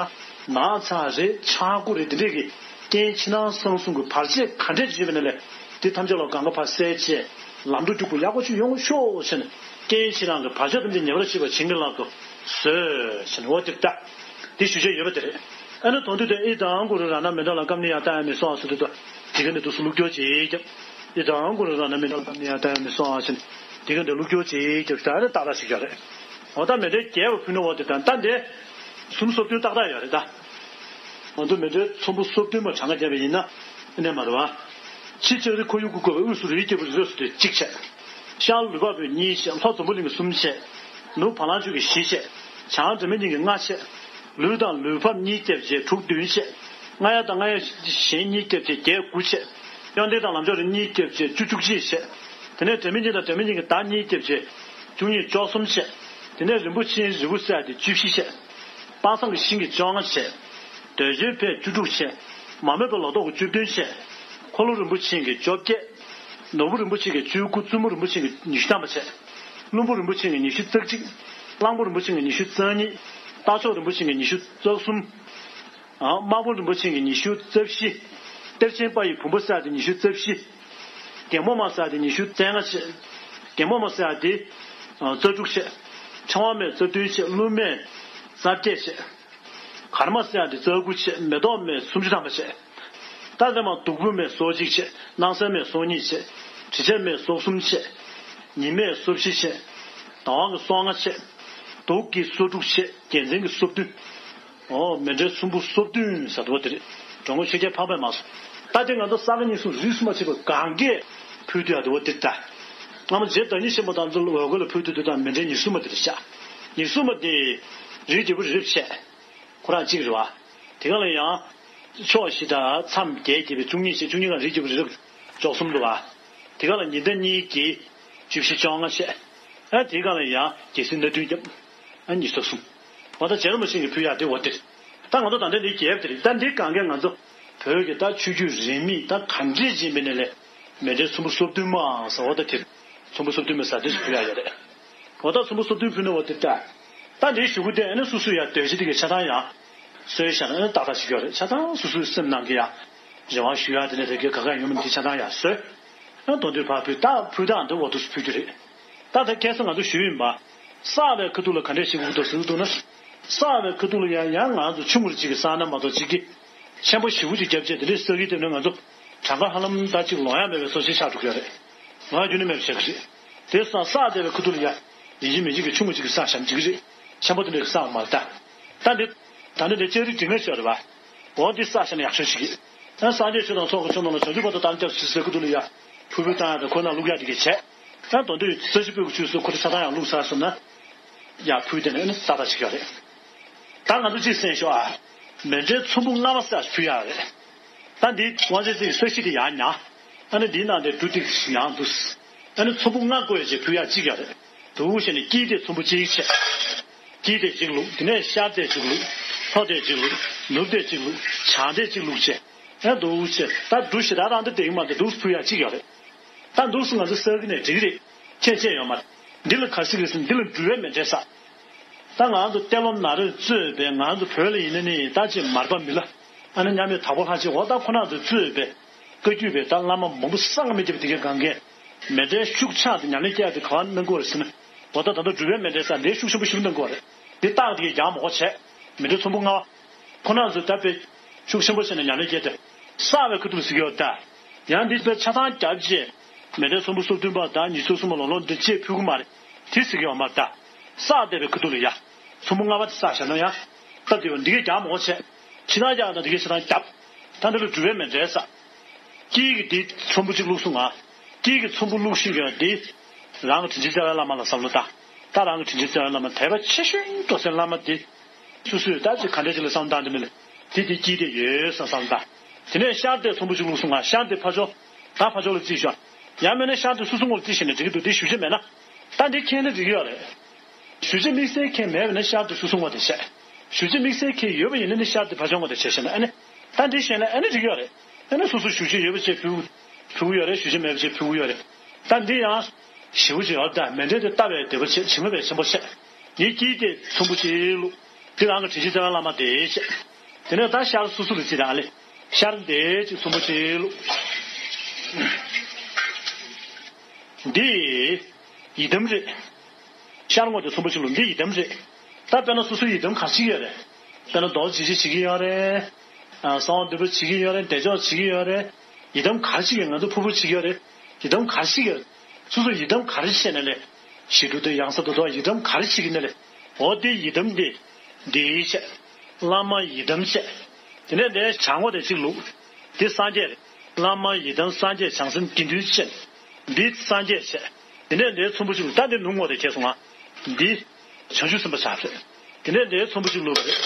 ནགས་ཚལ་རེད། ཆག་སྒོ་རེད། དེ་འདྲས་ཀྱི་རྐྱེན་ཕྱི་ནང་གསང་གསུམ་གྱི་བར་ཆད་ག་འདྲས་ཅིག་ཡོད་པ་ནས་ལས་དེ་ཐམས་ཅད་ལ་སྒང་ག་ཕར་བསལ་བྱས་ལམ་འགྲོ་རྒྱུག་པོ་ཡག་པོ་ཅིག་ཡོང་ཤོག་ཟེར་ནས་རྐྱེན་ཕྱི་ནང་གི་བར་ཆད་ཐམས་ཅད་ཉེ་བར་ཞི་བར་བྱིན་གྱིས་བརླབ་ཏུ་གསོལ་ཟེར་ནས་འོ་དེ་ལྟ། དེ་ཞུ་བྱེད་ཡོད་པ་དེ་རེད། ཨ་ནི་དོན་དུ་དེ་ཨི་དཾ་གུ་རུ་རཏྣ་མཎྜལ་ཀམ་ནི་ཡ་ཏཱ་ཡ་མི་སྭཱ་ཧཱ་ཟེར་དུས་དེ་ག་ནས་དུ་སུ་བླུགས་སྐྱོར་བྱེད་ཀྱང་། ཨི་དཾ་གུ་རུ་རཏྣ་མཎྜལ་ཀམ་ནི་ཡ་ཏཱ་ཡ་མི་སྭཱ་ཧཱ་ཟེར་དེ་ག་ནས་བླུགས་སྐྱོར་བྱེད་ཀྱང་ད་ནི་ཏག་ཏག་ཞིག་ཡོད་རེད། འོ་ད་མཎྜལ་རྒྱས་པ་ཕུལ་ནི་འོ་དེ་དང་ད་འདི་གསུམ་སོ་བདུན་ཏག་ཏག་ཡོད་རེད་ད། ང་ཚོ་མཎྜལ་ཚོམ་བུ་སོ་བདུན་མ་གྲངས་ཀ་བརྒྱབ་པ་ཡིན་ན་ཨེ་ནས་མ་རེད་བ། ཕྱི་ལྕགས་རི་ཁོར་ཡུག་གིས་བསྐོར་བའི་དབུས་སུ་རིའི་རྒྱལ་པོ་རི་རབ་སོ་བདུན་གཅིག་བྱས། ཤར་ལུས་འཕགས་པའི་གཉིས་བྱས། ལྷོ་འཛམ་བུ་གླིང་གི་གསུམ་བྱས། ནུབ་བ་ལང་སྤྱོད་ཀྱི་བཞི་བྱས། བྱང་སྒྲ་མི་སྙན་གྱི་ལྔ་བྱས། ལུས་དང་ལུས་འཕགས་གཉིས་བརྒྱབ་བྱས་དྲུག་བདུན་བྱས། རྔ་ཡབ་དང་རྔ་ཡབ་གཞན་གཉིས་བརྒྱབ་བྱས་བརྒྱད་དགུ་བྱས། གཡོན་ལྡན་དང་ལམ་མཆོག་རིགས་གཉིས་བརྒྱབ་བྱས་བཅུ་བཅུ་གཅིག་བྱས། དེ་ནས་སྒྲ་མི་སྙན་དང་སྒྲ་མི་སྙན་གྱི་བརྡ་གཉིས་བརྒྱབ་བྱས་བཅུ་གཉིས་བཅུ་གསུམ་བྱས། དེ་ནས་རིན་པོ་ཆེའི་རིལ་བུ་བསྲེགས་ཏེ་བཅུ་བཞི་བྱས། དཔག་བསམ་གྱི་ཤིང་གི་བཅོ་ལྔ་བྱས། འདོད་འཇོའི་ཕས་བཅུ་དྲུག་བྱས། མ་རྨོས་པའི་ལོ་ཏོག་གི་བཅུ་བདུན་བྱས། འཁོར་ལོ་རིན་པོ་ཆེ་གི་བཅོ་བརྒྱད། ནོར་བུ་རིན་པོ་ཆེ་གི་བཅུ་དགུ། བཙུན་མོ་རིན་པོ་ཆེ་གི་ཉི་ཤུ་ཐམ་པ་བྱས། བློན་པོ་རིན་པོ་ཆེ་གི་ཉི་ཤུ་རྩ་གཅིག། གླང་པོ་རིན་པོ་ཆེ་གི་ཉི་ཤུ་རྩ་གཉིས། རྟ་མཆོག་རིན་པོ་ཆེ་གི་ཉི་ཤུ་རྩ་གསུམ། དམར་པོ་རིན་པོ་ཆེ་གི་ཉི་ཤུ་རྩ་བཞི། གཏེར་ཆེན་དཔལ་ཡི་བུམ་པ་ཟེར་ཡ་དེ་ཉི་ཤུ་རྩ་བཞི། རྒྱལ་མོ་མ་ཟེར་ཡ་དེ་ཉི་ཤུ་རྩ་ལྔ་བྱས། རྒྱལ་མོ་མ་ཟེར་ཡ་དེ་རྩ་དྲུག་བྱས། ཕྲེང་བ་མས་རྩ་བདུན་བྱས། ཀླུ་མས་རྩ་བརྒྱད་བྱས། གར་མ་ཟེར་ཡ་དེ་རྩ་དགུ་བྱས། མེ་ཏོག་མས་སུམ་ཅུ་ཐམ་པ་བྱས། ད་དེ་མ་བདུག་སྤོས་མས་སོ་གཅིག་བྱས། སྣང་གསལ་མས་སོ་གཉིས་བྱས། དྲི་ཆབ་མས་སོ་གསུམ་བྱས། ཉི་མས་སོ་བཞི་བྱས། ཟླ་བ་གིས་སོ་ལྔ་བྱས། དུག་གིས་སོ་དྲུག་བྱས། རྒྱལ་མཚན་གྱིས་སོ་བདུན། ཨོ། མཎྜལ་ཚོམ་བུ་སོ་བདུན་ཟེར་དུ་བ་དེ་རེད། འགྲོ་མགོན་ཆོས་རྒྱལ་འཕགས་པས་མ་སོ། ད་དེ་ང་ཚོ་ས་ག་ཉིས་གསུམ་རིས་སུ་མ་ཆད་པར་གང་གས་ཕུལ་དུ་ཡ་དུ་བ་དེ་ད། སྔ་མ་རྗེ་བདག་ཉིད་ཆེན་པོ་དང་ཚོ་ལ་འོལ་གོ་ལ་ཕུལ་དུ་དུ་དང་མཎྜལ་ཉི་ཤུ་མ་དེ་རེད་ཤག་ཉི་ཤུ་མ་དེ་རིགས་བརྒྱད་པོ་རིགས་རབ་བྱས། ཁོ་རང་གཅིག་རེད་བ། དེ་ག་ལ་ཡང་། ཕྱོགས་བཞི་དང་མཚམས་བརྒྱད་བརྒྱད་པའི་བཅུ་གཉིས་བྱས། བཅུ་གཉིས་ཀ་རིགས་བརྒྱད་པོ་རིགས་རབ་འཇོག་གསུམ་འདུག་བ། དེ་ག་ལ་ཉི་ཟླ་གཉིས་ཀྱིས་བཅུ་བཞི་བཅོ་ལྔ་བྱས། ཨ་དེ་ག་ལ་ཡང་རྒྱལ་སྲིད་སྣ་བདུན་བརྒྱབ། ཨ་ཉི་ཤུ་རྩ་གསུམ། འོ་ད་རྗེ་རིན་པོ་ཆེ་གིས་ཕུལ་ཡག་དེ་འོ་དེ། ད་ང་ཚོ་ད་ལྟ་འདི་རྒྱལ་དེ་རེད། ད་འདི་གང་གས་ང་ཚོ་བོད་ཀྱི་ད་ཆོས་བརྒྱུད་རིས་མེད་ད་ག་འདྲས་ཡིན་པའི་ནས་ལས་མཎྜལ་ཚོམ་བུ་སོ་བདུན་མའང་ཟེར། འོ་ད་དེ་ཚོམ་བུ་སོ་བདུན་མ་ཟེར་དེ་ཞིག་ཕུལ་ཡག་ཡོད་རེད། འོ་ད་ཚོམ་བུ་སོ་བདུན་ཕུལ་ན་འོ་དེ་ལྟ། ད་འདིའི་གཞུག་གུ་དེ་ཨ་ནི་སོ་སོའི་ཡ་འདོད་ཆེ་དེ་གའི་ཆ་ཚང་ཡང་བཟོས་བཞག་ན་ཨ་ནི་ཏག་ཏག་ཞིག་ཡོད་རེད། ཆ་ཚང་སོ་སོའི་སེམས་ནང་གི་ཡ་རེ་བ་ཞུ་ཡག་དེ་ནས་དེ་གའི་ག་ག་ཡོད་མིན་དེ་ཆ་ཚང་ཡ་བཟོས། ཨ་མདོ་འདིར་ཕར་ཕུལ། ད་ཕུལ་སྟངས་འདི་འོ་འདུག་སེ་ཕུལ་རྒྱུ་རེད། ད་ད་ཁ་སང་ང་ཚོ་ཞུས་ཡིན་པ། བསགས་པའི་ཁ་ཐུག་ལ་ག་འདྲས་ཞིག་དགོས་འདུག་ཟེར་གྱི་འདུག་ན། བསགས་པའི་ཁ་ཐུག་ལ་ཡང་ཡང་ང་ཚོ་ཆུང་ངུར་ཅིག་གིས་བསགས་ན་མ་གཏོགས་ཅིག་གིས་ཆེན་པོ་ཞེ་པོ་ཅིག་བརྒྱབ་བྱས་དེ་འདྲས་བསགས་ཀྱི་བསྡད་ན་ང་ཚོ་གྲངས་ཀ་ཧ་ལམ་ད་ཅིག་ལོང་ཡག་མེད་པའི་བཟོ་ཞིག་ཆགས་འགྲོ་གི་ཡོད་རེད། ལོང་ཡག་རྒྱུན་ནས་མེད་པ་བྱེད་ཀྱི་རེད། དེ་སང་བསགས་བསྡད་པའི་ཁ་ཐུག་ལ་ཡ། ཡིན་གཅིག་མིན་གཅིག་གིས་ཆུང་ངུ་གཅིག་གིས་བསགས་བཞག་ན་འགྲིག་གི་རེད། ཆེན་པོ་དེ་འདྲས་བསགས་མ་རེད་ད། ད་འདི། ད་འདི་འདི་ལྕགས་རི་འབྲིང་ནས་ཤོར་རེད་བ། འོ་འདི་བསགས་བཞག་ན་ཡག་ཤོས་ཤིག་གི། ཨ་སངས་རྒྱས་ཆོས་དང་ཚོགས་ཀྱི་མཆོག་རྣམས་ལ། བྱང་ཆུབ་བར་དུ་བདག་ནི་སྐྱབས་སུ་མཆི་ཟེར་ཁ་ཐུག་ལ་ཡ། ཕུར་བུ་བཏང་ཡག་དང་ཁོ་ན་བླུག་ཡག་དེ་གས་བྱས། ཨ་མདོ་འདི་ས་གཞི་སྤོས་ཀྱི་ཆུ་སོགས་ཁོ་རང་ཆ་ཚང་ཡང་བླུགས་ཚར་སོང་ན། ཡར་ཕུལ་དེ་ནས་ཨ་ནི་ཏག་ཏག་ཞིག་ཡོད་རེད། ད་ང་ཚོ་གཅིག་གསན་ཤོག་ཨ། མཎྜལ་ཚོམ་བུ་ལྔ་པ་ཟེར་ཕུལ་ཡག་རེད། ད་འདི་དབང་ཆེན་རྩེ་ཡི་ས་གཞི་དེ་ཡར་ཉར། ཨ་ནི་འདིའི་ནང་དེ་འབྲུ་ཏིག་ཡང་འདུག་ཨ་ནི་ཚོམ་བུ་ལྔ་བགོས་བྱས་ཕུལ་ཡག་གཅིག་ཡོད་རེད། འདུག་བྱས་ནས་དཀྱིལ་དེ་ཚོམ་བུ་གཅིག་བྱས། དཀྱིལ་དེ་གཅིག་བླུགས། དེ་ནས་ཤར་དེ་གཅིག་བླུགས། ལྷོ་དེ་གཅིག་བླུགས། ནུབ་དེ་གཅིག་བླུགས། བྱང་དེ་གཅིག་བླུགས་བྱས། ཨ་འདུག་བྱས་ད་འབྲུ་ཞེ་དྲག་རང་དེ་དེ་གི་མ་འདུག་འདུག་ཕུལ་ཡག་གཅིག་ཡོད་རེད། ད་འདུག་སེ་ང་ཚོ་བསགས་ཀྱི་ནས་འགྲིག་གི་རེད། ཁྱད་ཆད་ཡོད་མ་རེད། འདི་ལ་ག་རེ་ཟེར་གི་རེད་ཟེར་ན་འདི་ལ་འབྲུ་བའི་མཎྜལ་ཟེར། ད་ང་ཚོ་ཏེ་ལོ་ནཱ་རོས་གཙོས་པའི་ང་ཚོ་བོད་ལ་ཡིན་ན་ནི་ད་ཅིག་མར་པ་མི་ལ། ཨ་ནི་མཉམ་མེད་དྭགས་པོ་ལྷ་རྗེ་འོ་ད་ཁོ་རང་ཚོས་གཙོས་པའི་བཀའ་བརྒྱུད་པའི་ད་བླ་མ་མང་པོ་བསམ་གྱིས་མི་ཁྱབ་པ་དེ་གའི་སྒང་གས་མཎྜལ་ཤུགས་ཆག་དེ་ཉམས་ལེན་བསྐྱལ་དེ་ག་པར་གནང་གི་ཡོད་རེད་ཟེར་ན། འོ་ད་ད་ལྟ་འབྲུ་བའི་མཎྜལ་ཟེར་འདི་ཤུགས་ཆེན་པོ་ཞིག་གནང་གི་ཡོད་རེད། འདི་རྟགས་དེ་གའི་རྒྱག་མ་དགོས་བྱས། མཎྜལ་ཚོམ་བུ་ལྔ་པ། ཁོ་རང་ཚོས་ད་དཔེ་ཤུགས་ཆེན་པོ་བྱས་ནས་ཉམས་ལེན་བསྐྱལ་ཏེ། བསགས་པའི་ཁ་ཐུག་ལ་ཟེར་གྱི་ཡོད་ད། ཡང་འདི་དཔེ་ཆ་ཚང་བརྒྱབ་རྗེས། མཎྜལ་ཚོམ་བུ་སོ་བདུན་པ་དང་ཉི་ཤུ་རྩ་གསུམ་པ་ལོ་ལོ་འདི་བཅས་ཕུལ་གྱི་མ་རེད། དེ་ཟེར་གྱི་ཡོད་མ་རེད་ད། བསགས་བསྡད་པའི་ཁ་ཐུག་ལ་ཡ། ཚོམ་བུ་ལྔ་པ་དེ་བསགས་བཞག་ན་ཡང་། སྟབས་བདེ་བ་འདི་གས་རྒྱག་མ་དགོས་བྱས། ཕྱི་ནང་རྒྱག་དང་འདི་གས་ཕྱི་ནང་རྒྱབ། ད་འདི་ལ་འབྲུ་བའི་མཎྜལ་ཟེར། དཀྱིལ་གྱི་འདི་ཚོམ་བུ་གཅིག་བླུགས་སོང་ང་། དཀྱིལ་གྱི་ཚོམ་བུ་བླུགས་ཤིང་གི་འདི། རང་གི་དྲིན་ཅན་རྩ་བའི་བླ་མ་ལ་བསམ་བློ་བཏང་། ད་རང་གི་དྲིན་ཅན་རྩ་བའི་བླ་མ་དད་པ་ཆེ་ཤོས་འགྲོ་སའི་བླ་མ་འདི། སོ་སོས་ད་ཅིག་ག་འདྲ་ཅིག་ལ་བསམ་བཏང་དེ་མིན་ལ། དེ་དེ་དཀྱིལ་དེ་ཡོད་བསམ་བསམ་བཏང་། དེ་ནས་ཤར་དེ་ཚོམ་བུ་གཅིག་བླུགས་སོང་ང་། ཤར་དེ་ཕར་ཕྱོགས། ད་ཕར་ཕྱོགས་ལ་རྩིས་ཤོག་ཡང་མིན་ན་ཤར་དེ་སོ་སོ་ངོས་ལ་རྩིས་བྱས་ན་འགྲིག་གི་འདུག་དེ་ཞུ་བྱེད་མེད་ན། ད་འདི་མཁྱེན་ན་འགྲིག་གི་ཡོད་རེད། ཞུ་བྱེད་དམིགས་བསལ་མཁྱེན་མེད་པ་ན་ཤར་དེ་སོ་སོ་ངོས་དེ་བྱས། ཞུ་བྱེད་དམིགས་བསལ་མཁྱེན་ཡོད་པ་ཡིན་ན་ནི་ཤར་དེ་ཕར་ཕྱོགས་ངོས་དེ་བྱས་ཤེ་ན་ཨ་ནི། ད་འདི་བྱས་ན་ཨ་ནི་འགྲིག་གི་ཡོད་རེད། ཨ་ནི་སོ་སོ་ཞུ་བྱེད་ཡོད་པ་བྱས་ཕུལ། ཕུལ་གི་ཡོད་རེད། ཞུ་བྱེད་མེད་པ་བྱས་ཕུལ་གི་ཡོད་རེད། ད་འདི་ཡང་། ཞེ་པོ་ཅིག་ཡོད་ད་མཎྜལ་དེ་བཏབ་པའི་དད་པ་ཆེ་བྱིན་རླབས་པའི་ཆེན་པོ་ཆེ། ངའི་དཀྱིལ་དེ་ཚོམ་བུ་གཅིག་བླུགས། དེ་རང་གི་དྲིན་ཅན་རྩ་བའི་བླ་མ་དེ་ཆེ། དེ་ནས་ད་ཤར་སོ་སོ་ལ་ཅི་རང་ལས། ཤར་དེ་ཅིག་ཚོམ་བུ་གཅིག་བླུགས། འདི། ཡི་དམ་རེད། ཤར་ངོས་དེ་ཚོམ་བུ་གཅིག་བླུགས་འདི་ཡི་དམ་རེད། ད་དཔེར་ན་སོ་སོའི་ཡི་དམ་ག་རེ་ཡོད་རེད། དཔེར་ན་རྡོ་རྗེ་འཆང་བྱེད་ཀྱི་ཡོད་རེད། གསང་བ་འདུས་པ་བྱེད་ཀྱི་ཡོད་རེད། བདེ་མཆོག་བྱེད་ཀྱི་ཡོད་རེད། ཡི་དམ་ག་རེ་བྱེད་ཀྱི་ཡོད། ང་ཚོ་ཕུར་བུ་བྱེད་ཀྱི་ཡོད་རེད། ཡི་དམ་ག་རེ་བྱེད་ཀྱི་ཡོད། སོ་སོ་ཡི་དམ་ག་རེ་བྱེད་ནས་ལས། ཞི་ཁྲོ་དང་ཡང་སྲིད་དུ་དོ་ཡི་དམ་ག་རེ་བྱེད་ཀྱི་ནས་ལས། འོ་དེ་ཡི་དམ་དེ། འདིའི་ཆེད། བླ་མ་ཡི་དམ་ཆེད། དེ་ནས་དེ་བྱང་ངོས་དེ་གཅིག་བླུགས། དེ་སངས་རྒྱས་རེད། བླ་མ་ཡི་དམ་སངས་རྒྱས་བྱང་སེམས་དགེ་འདུན་ཆེད། འདི་སངས་རྒྱས་ཆེད། དེ་ནས་དེའི་ཚོམ་བུ་གཅིག་བླུགས་ད་དེ་ནུབ་ངོས་དེ་ཁེལ་སོང་ང་། འདི། བྱང་ཆུབ་སེམས་དཔའ་ཆགས་རེད། དེ་ནས་དེའི་ཚོམ་བུ་གཅིག་བླུགས་པ་རེད།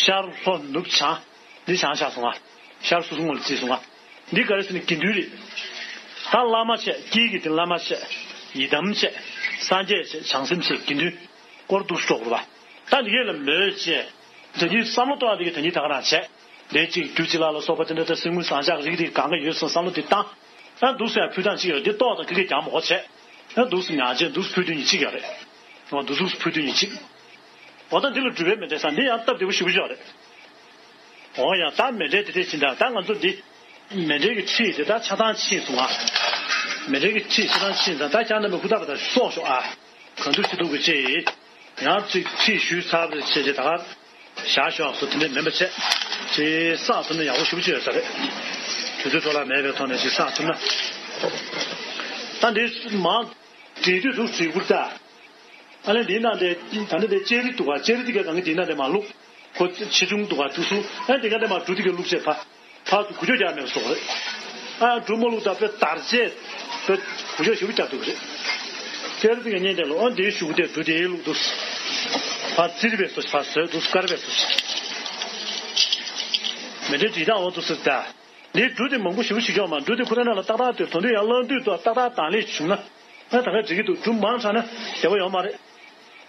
ཤར་ལྷོ་ནུབ་བྱང་། འདི་བྱང་ཆགས་སོང་ང་། ཤར་སོ་སོ་ངོས་ལ་བརྩིས་སོང་ང་། འདི་ག་རེ་ཟེར་ན་དགེ་འདུན་རེད། ད་བླ་མ་བྱས་དཀྱིལ་གྱི་དེ་བླ་མ་བྱས། ཡི་དམ་བྱས། སངས་རྒྱས་བྱས་བྱང་སེམས་བྱས་དགེ་འདུན། སྐོར་འདུག་སོགས་རེད་པ། ད་འདི་གས་ལ་མོས་བྱས། ད་ནི་བསམ་བློ་གཏོང་བ་དེ་གི་ད་ནི་ད་ག་རང་བྱས། དེ་གཅིག་རྒྱུ་གཅིག་ལ་ལ་སོགས་པ་དེ་འདྲ་ད་གསེར་དངུལ་ཟངས་ལྕགས་རིགས་དེ་གང་ག་ཡོད་སོང་བསམ་བློ་དེ་བཏང་། ཨ་འདུག་སེ་ཡང་ཕུལ་སྟངས་གཅིག་ཡོད་དེ་ཏོག་དང་ཁ་ཁ་རྒྱག་མ་དགོས་བྱས། ཨ་འདུག་སེ་ཉག་ཅན་འདུག་སེ་ཕུལ་དུས་ཉིན་གཅིག་ཡོད་རེད། འོ་འདུག་སེ་ཕུལ་དུས་ཉིན་གཅིག་འོ་ད་འདི་ལ་སྒྲུབ་པའི་མཎྜལ་ཟེར་འདི་ཡང་སྟབས་བདེ་པོ་ཞེ་པོ་ཅིག་རེད། འོ་ཡང་ད་མཎྜལ་དེ་འདྲས་ཕྱིན་ད་ད་ང་ཚོ་འདི་མཎྜལ་གྱི་ཁྲིད་དེ་ད་ཆ་ཚང་ཕྱིན་སོང་ང་། མཎྜལ་གྱི་ཁྲིད་ཆ་ཚང་ཕྱིན་ཙང་ད་ཁྱེད་རྣམ་པས་ཧུར་ཐག་པ་ད་སོང་ཤོག་ཨ། གང་ཐུབ་ཅི་ཐུབ་ཀྱིས་ཅིག་ཡང་ཅིག་ཁྲིད་ཞུས་ཚར་བ་བྱས་རྗེས་ད་གར་བཞག་ཤོག་སོ་དེ་འདྲས་མིན་པ་བྱས། ཅིག་བསགས་ཐུབ་ན་ཡག་པོ་ཞེ་པོ་ཅིག་ཡོད་ས་རེད། དུས་ཚོད་འཕྲོ་བརླག་མེད་པའི་ཐོག་ནས་ཅིག་བསགས་ཐུབ་ན། ད་འདི་མང་། བྲིས་དུས་འདུག་བྲིས་ཁུར་ད། ཨ་ལས་འདིའི་ནང་དེ་ད་ནི་དེ་ལྕགས་རི་འདུག་ག་ལྕགས་རི་དེ་ག་གང་གི་དེའི་ནང་དེ་མ་བླུགས། ཁོ་ཆེ་ཆུང་འདུག་ག་འདུག་སུ་ཨ་དེ་ག་དེ་མ་འབྲུ་དེ་ག་བླུགས་བྱས་ཕ། ཕ་ཚུ་གུ་ཅོ་རྒྱག་མེད་པ་སོགས་རེད། ཨ་འབྲུ་མ་བླུགས་ད་དཔེ་དར་རྗེས་དཔེ་གུ་ཅོ་ཞེ་པོ་རྒྱག་འདུག་གི་རེད། ལྕགས་རི་དེ་ག་གཉེན་དེ་ལོ་ཨ་འདིའི་ཤུགས་དེ་འབྲུ་དེའི་བླུགས་འདུག་ཕ་ཙིར་བས་སོ་ཕ་ཟོས་འདུག་དཀར་བས་སོ། མེ་འདྲའི་བྲིས་སྟངས་འོ་འདུག་སུ་ད། འདིའི་འབྲུ་དེ་མང་པོ་ཞེ་པོ་ཞིག་ཡོང་མ་འབྲུ་དེ་ཁོ་རང་ནང་ལ་ཏག་ཏག་དེ་དོན་དུ་ཡང་བླངས་དུས་ཏག་ཏག་དང་ལེན་བྱུང་ན། ཨ་ད་ག་འགྲིག་གི་འདུག་འབྲུ་མང་དྲགས་ན་བདེ་བ་ཡོད་མ་རེད།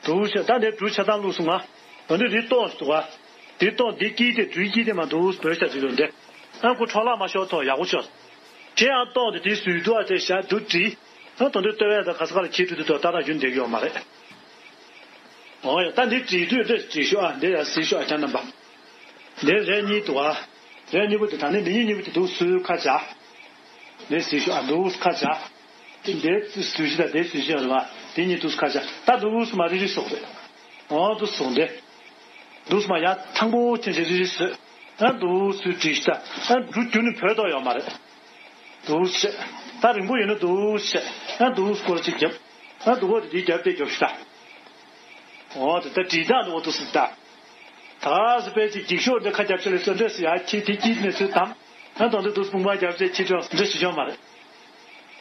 འདུག་བྱས་ད་འདིར་འབྲུ་ཆ་ཚང་བླུགས་སོང་ང་། ད་འདི་འདི་ལྟོགས་འདུག་ག་འདི་ལྟོགས་འདི་དཀྱིལ་དེ་འབྲུའི་དཀྱིལ་དེ་མ་འདུག་བོད་ཤ་ཅིག་ཡོད་འདི། ཨ་ཁོ་འཕྲོ་བརླག་མ་ཤོར་ཐོག་ཡག་པོ་ཤོར། དེ་ཡང་ལྟོགས་འདི་དེ་ཟུར་དུ་ཨ་དེ་བཞག་འདུག་བྲིས། ཨ་ད་འདི་ལྟོས་པས་ད་ག་ས་ག་ལ་ཁྱེར་འགྲོ་དུས་ད་ད་རག་རྒྱུ་འདེགས་ཡོད་མ་རེད། འོ་ཡ་ད་འདི་བྲིས་དུས་འདི་བྲིས་ཤོག་ཨ་འདི་ཡ་གཟིགས་ཤོག་ཨ་ཁྱེད་རྣམ་པ། འདི་རེ་གཉིས་འདུག་ག་རེ་གཉིས་པོ་དེ་ད་ནི་འདི་གཉིས་གཉིས་པོ་དེ་འདུག་སུའི་ཁ་བྱ། འདི་གཟིགས་ཤོག་ཨ་འདུག་ཁ་བྱ། འདི་སུ་ཞིག་དང་འདི་སུ་ཞིག་རེད་བ། འདི་གཉིས་འདུག་ཁ་བྱ་ད་འདུག་མ་རི་རི་སོགས་རེད། འོ་འདུག་སོང་སྟེ། འདུག་མ་ཡ་ཐང་པོ་ཅན་ཞིག་རི་རི་སོད། ཨ་འདུག་སུ་བྲིས་ཤིག་ད་ཨ་འབྲུ་རྒྱུ་ནི་བོད་ཐོག་ཡོད་མ་རེད། འདུག་བྱས། ད་རིང་པོ་ཡོད་ན་འདུག་བྱས། ཨ་འདུག་སྐོར་ཅིག་རྒྱབ། ཨ་འདུག་འོ་དེ་དེའི་རྒྱབ་དེ་རྒྱབ་ཤིག་ད། འོ་དེ་ད་བྲིས་སྟངས་འདུག་འོ་འདུག་སུ་ད། ད་སུ་པའི་ཅིག་འགྱིག་ཤོག་འདི་ཁ་རྒྱབ་ཆེ་ལ་བཙོན་འདྲེས་སུ་ཡ་ཁྱི་དེ་སྐྱིད་ནས་ཚུལ་དམ། ཨ་དང་དུ་འདུག་སྤུངས་པ་རྒྱབ་ཆེ་ཁྱི་ཅོག་འདྲེས་སུ་བྱོན་མ་རེད།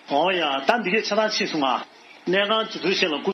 འོ་ཡ་ད་འདི་གས་ཆ་ཚང་ཕྱིན་སོང་ང་། གནས་ཁང་ཅི་ཚུལ་ཤེས་ལ་སྐུ།